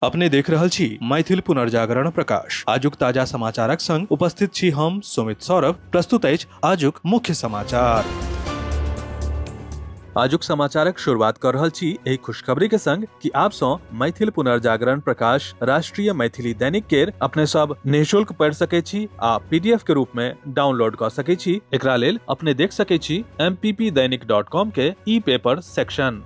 अपने देख रहल छी मैथिल पुनर्जागरण प्रकाश। आजुक ताजा समाचारक संग उपस्थित छी हम सुमित सौरभ। प्रस्तुत अछि आजुक मुख्य समाचार। आजुक समाचारक शुरुआत कर रहल छी एहि खुशखबरी के संग कि आप सँ मैथिल पुनर्जागरण प्रकाश राष्ट्रीय मैथिली दैनिक केर अपने सब निःशुल्क पढ़ि सकै छी आ पीडीएफ के रूप में डाउनलोड कऽ सकै छी। एकरा लेल अपने देख सकै छी mppdainik.com के ई पेपर सेक्शन।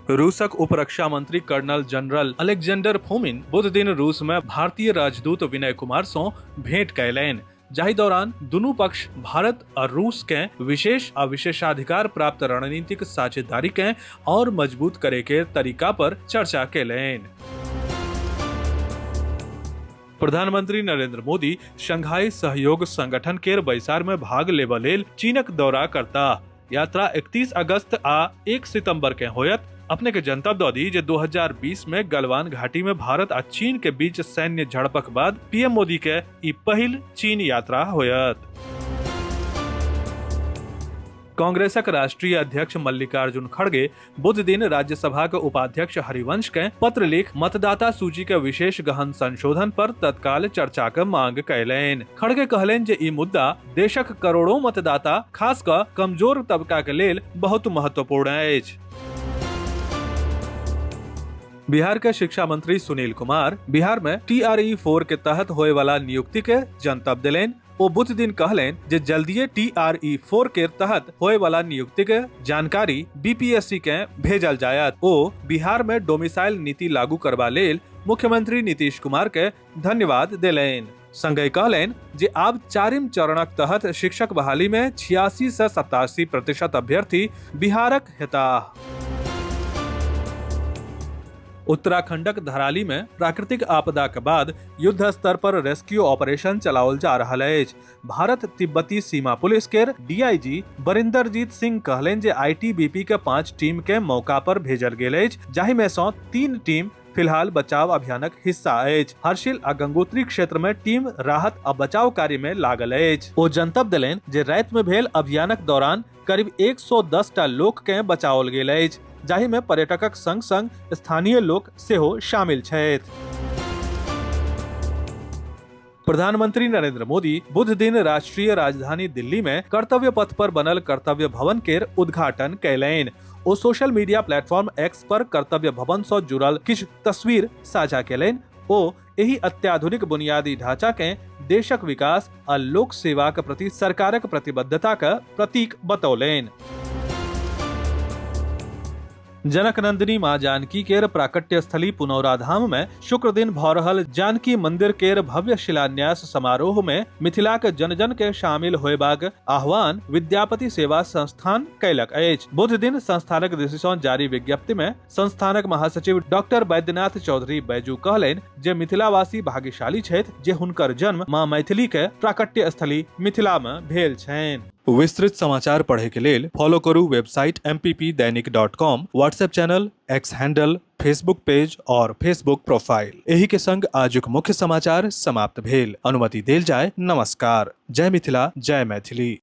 रूसक उप रक्षा मंत्री कर्नल जनरल अलेक्जेंडर फोमिन बुध दिन रूस में भारतीय राजदूत विनय कुमार सँ भेंट कयलनि, जाहि दौरान दुनू पक्ष भारत आ रूस के विशेष आ विशेषाधिकार प्राप्त रणनीतिक साझेदारी के और मजबूत करे के तरीका पर चर्चा कयलनि। प्रधानमंत्री नरेंद्र मोदी शंघाई सहयोग संगठन केर बैसार में भाग लेबऽ लेल चीनक दौरा करताह। यात्रा 31 अगस्त आ 1 सितंबर के होयत। अपने के जनतब दऽ दी जे 2020 में गलवान घाटी में भारत आ चीन के बीच सैन्य झड़पक बाद पीएम मोदी के ई पहिल चीन यात्रा होयत। कांग्रेसक राष्ट्रीय अध्यक्ष मल्लिकार्जुन खड़गे बुध दिन राज्यसभाक उपाध्यक्ष हरिवंश के पत्र लिख मतदाता सूची के विशेष गहन संशोधन पर तत्काल चर्चाक मांग कयलनि। खड़गे कहलनि जे ई मुद्दा देशक करोड़ों मतदाता, खास कऽ कमजोर तबका के लेल बहुत महत्वपूर्ण अछि। बिहार के शिक्षा मंत्री सुनील कुमार बिहार में टीआरई 4 के तहत होए वाला नियुक्ति के जनतब देलनि। ओ बुध दिन कहलनि जे जल्दिए टीआरई 4 के तहत होए वाला नियुक्ति के जानकारी बीपीएससी के भेजल जायत। ओ बिहार में डोमिसाइल नीति लागू करबा लेल मुख्यमंत्री नीतीश कुमार के धन्यवाद देलनि। संगहि कहलनि जे आब चारिम चरणक तहत शिक्षक बहाली में 86 से 87% अभ्यर्थी बिहारक हेताह। उत्तराखंडक धराली में प्राकृतिक आपदा के बाद युद्ध स्तर पर रेस्क्यू ऑपरेशन चलाओल जा रहल अछि। भारत तिब्बती सीमा पुलिस के डीआईजी बरिंदरजीत सिंह कहलनि जे आईटीबीपी के 5 टीम के मौका पर भेजल गेल अछि, जाहि में सँ 3 टीम फिलहाल बचाव अभियानक हिस्सा अछि। हर्षिल आ गंगोत्री क्षेत्र में टीम राहत आ बचाव कार्य में लागल अछि। ओ जनतब देलनि जे राति में भेल अभियानक दौरान करीब 110 टा लोक के बचाओल गेल अछि, जाहि में पर्यटकक संग संग स्थानीय लोक सेहो शामिल छथि। प्रधानमंत्री नरेंद्र मोदी बुध दिन राष्ट्रीय राजधानी दिल्ली में कर्तव्य पथ पर बनल कर्तव्य भवन केर उद्घाटन कयलनि। ओ सोशल मीडिया प्लेटफॉर्म एक्स पर कर्तव्य भवन सँ जुड़ल किछु तस्वीर साझा कयलनि। ओ एहि अत्याधुनिक बुनियादी ढांचा के देशक विकास आ लोक सेवाक प्रति सरकारक प्रतिबद्धताक प्रतीक बतौलनि। जनक नंदिनी मां जानकी केर प्राकट्य स्थली पुनौरा धाम में शुक्र दिन भऽ रहल जानकी मंदिर केर भव्य शिलान्यास समारोह में मिथिलाक जन जन के शामिल होयबाक आह्वान विद्यापति सेवा संस्थान कयलक अछि। बुध दिन संस्थानक दिस सँ जारी विज्ञप्ति में संस्थानक महासचिव डॉक्टर बैद्यनाथ चौधरी बैजू कहलनि जे मिथिलावासी भाग्यशाली छथि जे हुनकर जन्म मां मैथिली के प्राकट्य स्थली मिथिला में भेल छनि। विस्तृत समाचार पढ़े के लेल फॉलो करू website mppdainik.com, WhatsApp channel, X handle, Facebook page और फेसबुक प्रोफाइल। एही के संग आजुक मुख्य समाचार समाप्त भेल। अनुमति देल जाय। नमस्कार। जय मिथिला, जय मैथिली।